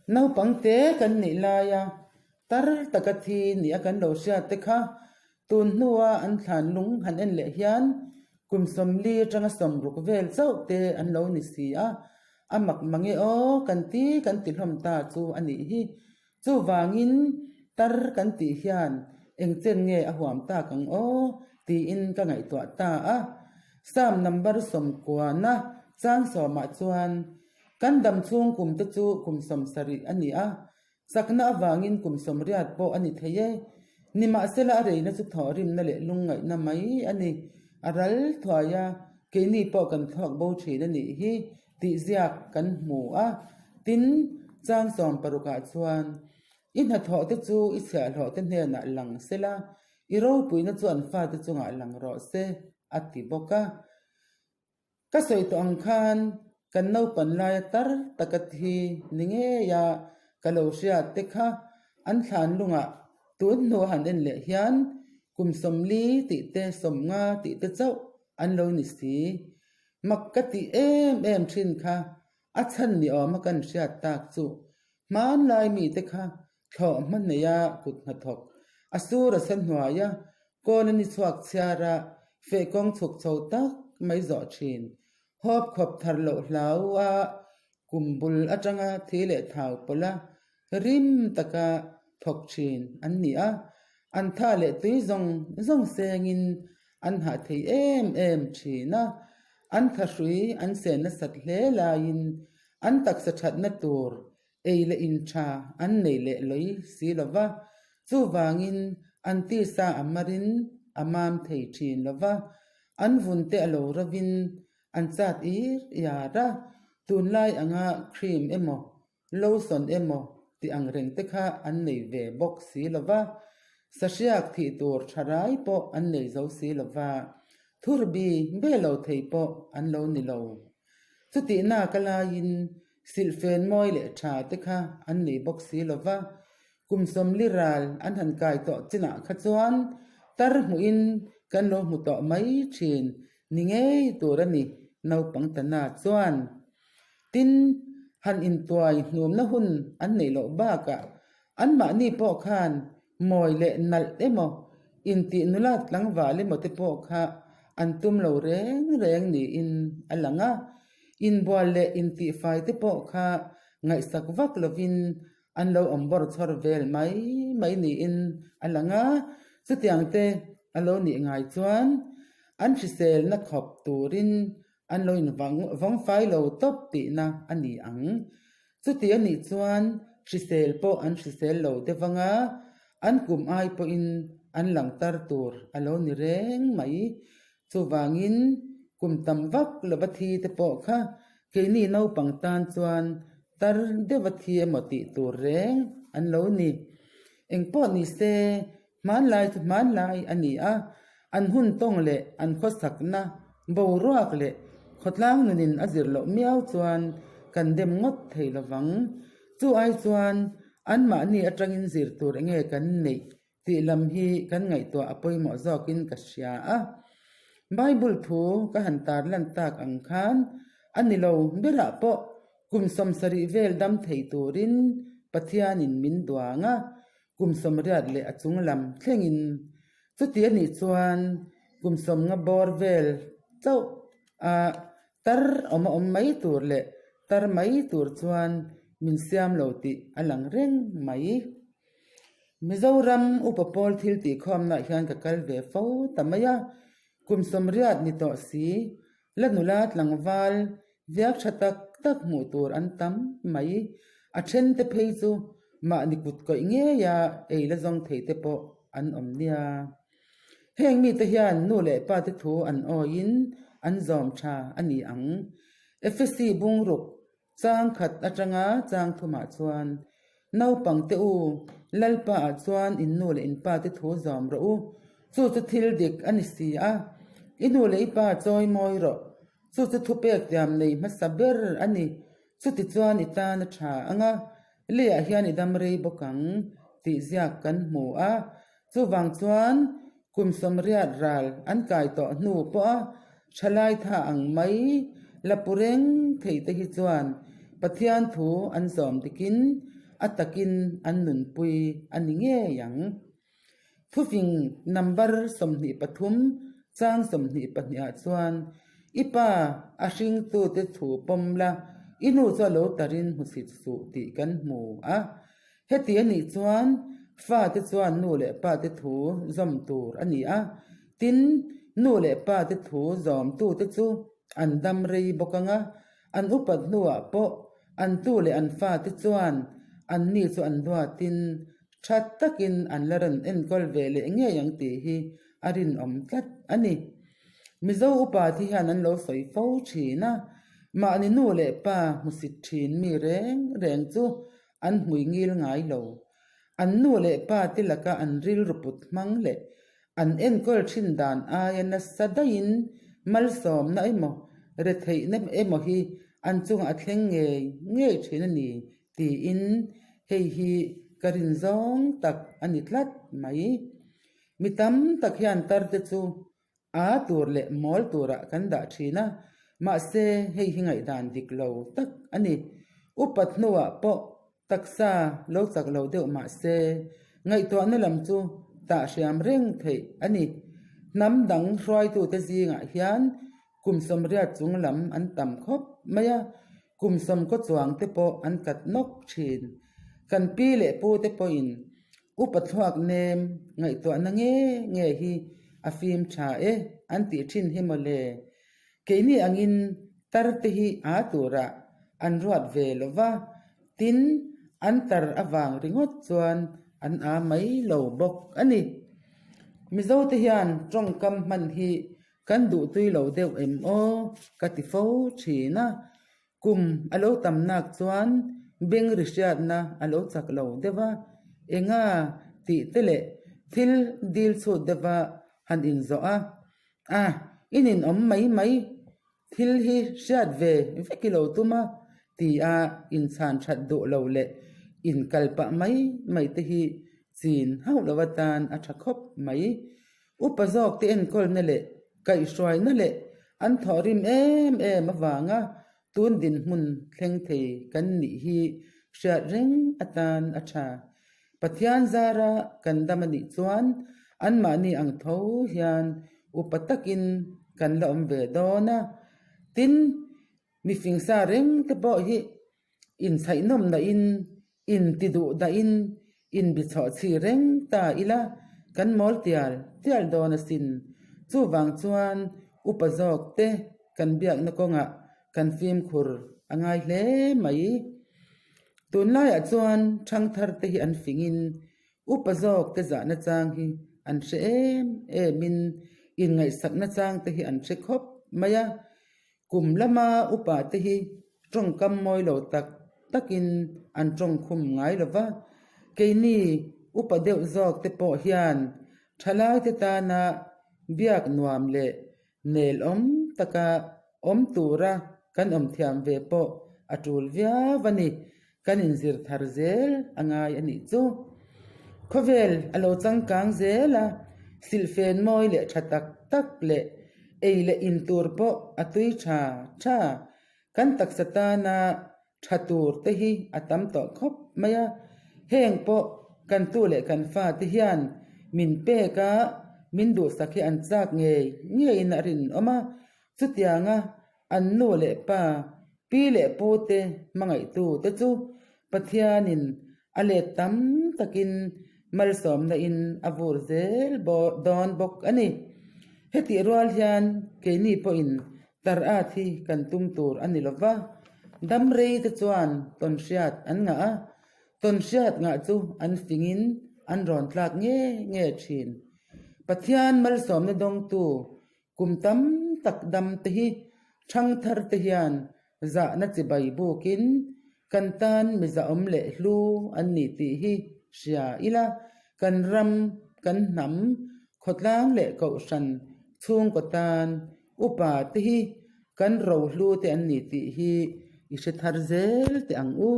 Naupang te kan nih laia tar taka thi nia kan lo hriat te kha tun hnua an thlan lung han en leh hian kum 40 atanga 60 vel chauh te an lo ni si a, a mak mange aw kan ti kan ti hlawm ta chu a nih hi. Chuvangin tar kan tih hian eng chen nge a huam tak ang aw tiin ka ngaihtuah ta a. Psalm number 90 chang sawmah chuan kan dam chhung kum te chu kum 70 a ni a, chakna avangin kum 80 pawh a ni thei e. Nimahsela a reina chu thawhrimna leh lungngaihna mai a ni. A ral thuai a, keini pawh kan thluak bo thin a nih hi tih ziak kan hmu a. Tin, chang 60 ah chuan, I hnathawh te chu i chhiahhlawh te hnenah lang sela, i ropuina chu an fate chungah lang rawh se, a ti bawk a. Ka sawi tawh ang khan kan naupan laia tar taka thi ni ngeia ka lo hriat te kha an thlan lungah tun hnu a han en leh hian kum 40 tih te 50 tih te chauh an lo ni si. Mak ka tih em em thin kha a chhan ni awma kan hriat tak chu hmanlai mite kha thlawh hma neia kut hnathawk a sur a sa hnuaia kawl a ni chhuak chhiara feh kawng chhuk chho tak mai zawh thin. Hawp khawp thar loh hlau a kum bul atanga thi leh thau pawlh a rim taka thawk thin an ni a, an tha leh tui zawng zawng sengin an hah thei em em thin a, an thahrui an sen nasat hle laiin an taksa thatna tur ei leh in tha an nei leh lawi si lo va, chuvangin an tisa a marin a mam thei thin lo va, an vun te a lo rovin an chat ir iar a, tunlai anga cream emaw lotion emaw tih ang reng te kha an nei ve bawk si lo va, sahriak thih tur tha rai pawh an nei zo si lo va, thurbi be lo thei pawh an lo ni lo. Chutihna ka laiin silhfen mawi leh tha te kha an nei bawk si lo va, kum 40 ral an han kai tawh chinah kha chuan tar hmuhin kan lo hmu tawh mai thin ni ngei tur a ni naupang tana chuan. Tin, han intuai hnumna hun an neih loh bakah anmahni pawh khan mawi leh nalh emaw, intih nula tlangval emaw te pawh kha an tum lo reng reng niin a lang a. Inbual leh intihfai te pawh kha ngaihsak vak lovin an lo awm bawr chhawr vel mai mai niin a lang a. Chutiang te a lo nih ngai chuan an hriselna khawp turin an lo invawng fai lo tawp tihna a ni ang. Chuti a nih chuan hrisel pawh an hrisel lo deuh ang a, an kum ai pawhin an lang tar tur a lo ni reng mai. Chuvangin kum tam vak lova thi te pawh kha keini naupang tan chuan tar deuha thi emaw tih tur reng an lo ni. Engpawh ni se Hmanlai chu hmanlai a ni a, an hun tawng leh an khawsakna boruak leh khawtlang nunin a zir loh miau chuan kan dem ngawt thei lovang. Chu ai chuan anmahni atangin zir tur enge kan neih tih lam hi kan ngaihtuah a pawimawh zawkin ka hria a. Bible thu ka han tarlan tak ang khan a ni lo berah pawh kum 70 vel dam thei turin Pathianin min duang a, kum 80 leh a chung lam thlengin chuti a nih chuan kum 50 bawr vel chauh a tar awm a awm mai tur leh tar mai tur chuan min siam lo tih a lang reng mai. Mizoram upa pawl thil tih khawmnaah hian ka kal ve fo ta mai a, kum 80 ni tawh si La nula tlangval viak tha tak tak hmuh tur an tam mai. A then te phei chu mahni kut kawih ngeia ei la zawng thei te pawh an awm nia. Heng mite hian nu leh pa te thu an awiin an zawm tha a ni ang. Efesi bungruk Chang khat atanga chang thumah chuan, Naupang te u, Lalpa ah chuan in nu leh in pa te thu zawm rawh u. Chu chu thil dik a ni si a. I nu leh i pa chawi mawi rawh. Chu chu thupek tiam nei hmasa ber a ni. Chuti chuan i tan a tha ang a, leiah hian i dam rei bawk ang tih ziak kan hmu a. Chuvang chuan kum 80 ral an kai tawh hnu pawha thalai tha ang mai la pu reng thei te hi chuan Pathian thu an zawm dikin a takin an nunpui a ni ngei ang. Thufing number 23 chang 22 ah chuan I pa a hringtute thu pawm la, i nu chu a lo tarin hmusit suh tih kan hmu a. Heti a nih chuan fate chuan nu leh pate thu zawm tur a ni a, tin, nu leh pate thu zawmtute chu an dam rei bawk ang a, an upat hnuah pawh an tu leh an fate chuan anni chu an duatin tha takin an la rawn enkawl ve leh ngei ang tih hi a rinawm tlat a ni. Mizo upa te hian an lo sawi fo thin a, mahni nu leh pa hmusit thin mi reng reng chu an hmui ngil ngai lo. An nu leh pa te laka an rilru put hmang leh an enkawl thin dan aia nasa daihin malsawmna emaw retheihna emaw hi an chungah a thleng ngei ngei thin a ni tiin hei hi ka rin zawng tak a ni tlat mai. Mi tam tak hian tar te chu a tur leh mawl turah kan dah thin a, mahse hei hi ngaihdan dik lo tak a ni. Upat hnuah pawh taksa lo chak lo deuh mahse ngaihtuahna lam chu tah hriam reng theih a ni. Hnam dang hruaitute zingah hian kum sawmriat chung lam an tam khawp mai a, kum sawmkaw chuang te pawh an kat nawk thin. Kan pi leh pu te pawhin Upa thluak nem ngaihtuahna nge nge hi a fim tha e an tih thin hi mawle. Keini angin tar te hi aa turah an ruat ve lo va, tin an tar avang ringawt chuan an aa mai lo bawk a ni. Mizo te hian tawngkam hman hi kan duhtui lo deuh em aw ka ti fo thin a. Kum a lo tam nak chuan beng ri hriatna a lo chak lo deuh a, enga tih te leh thil dil chhut deuha han inzawh a, a i ninawm mai mai, thil hi hriat ve vek i lo tum a tia inchhan that duh lo leh inkal pah mai mai te hi chin hauh lo atan a tha khawp mai. Upa zawk te enkawlna leh kaihhruaina leh an thawhrim em em avanga tun dinhmun thleng thei kan nih hi hriat reng atan a tha. Pathian zara kan dam a nih chuan anmahni ang tho hian upa takin kan la awm ve dawn a. Tin, mifing sa reng te pawh hi inchhaihnawm nahin Inti duh dahin inbi chhoh chhi reng ta ila kan mawl tial tial dawn asin. Chuvang chuan upa zawk te kan biakna kawngah kan fimkhur a ngai hle mai. Tunlaiah chuan thangthar te hi an fingin upa zawk te zahna chang hi an hre em emin inngaihsakna chang te hi an hre khawp mai a. Kum lama upa te hi tawngkam mawi lo tak takin an tawngkhum ngai lo va, keini upa deuh zawk te pawh hian thalai te tana biak nuam leh nel awm taka awm tura kan awm thiam ve pawh a tul viau a ni. Kan inzir thar zel a ngai a nih chu. Khawvel a lo changkang zel a, silhfen mawi leh tha tak tak leh ei leh in tur pawh a tui tha tha. Kan taksa tana tha tur te hi a tam tawh khawp mai a, heng pawh kan tu leh kan fa te hian min pek a, min duhsak hi an chak ngei ngeiin a rinawm a, chutianga An nu leh pa, pi leh pu te hmangaihtu te chu Pathianin a let tam takin malsawmna in a vur zel dawn bawk a ni. Hetih rual hian keini pawhin tar at hi kan tum tur a ni lova, dam rei te chuan tawnhriat an ngah a, tawnhriat ngah chu an fingin an rawn tlak nge nge thin. Pathian malsawmna dawngtu Kum tam tak dam te hi thangthar te hian zahna chibai bukin kan tan mizaawm leh hlu an ni tih hi hria ila, kan ram, kan hnam, khawtlang leh kohhran chhungkaw tan upa te hi kan rohlu te an ni tih hi i hre thar zel teh ang u.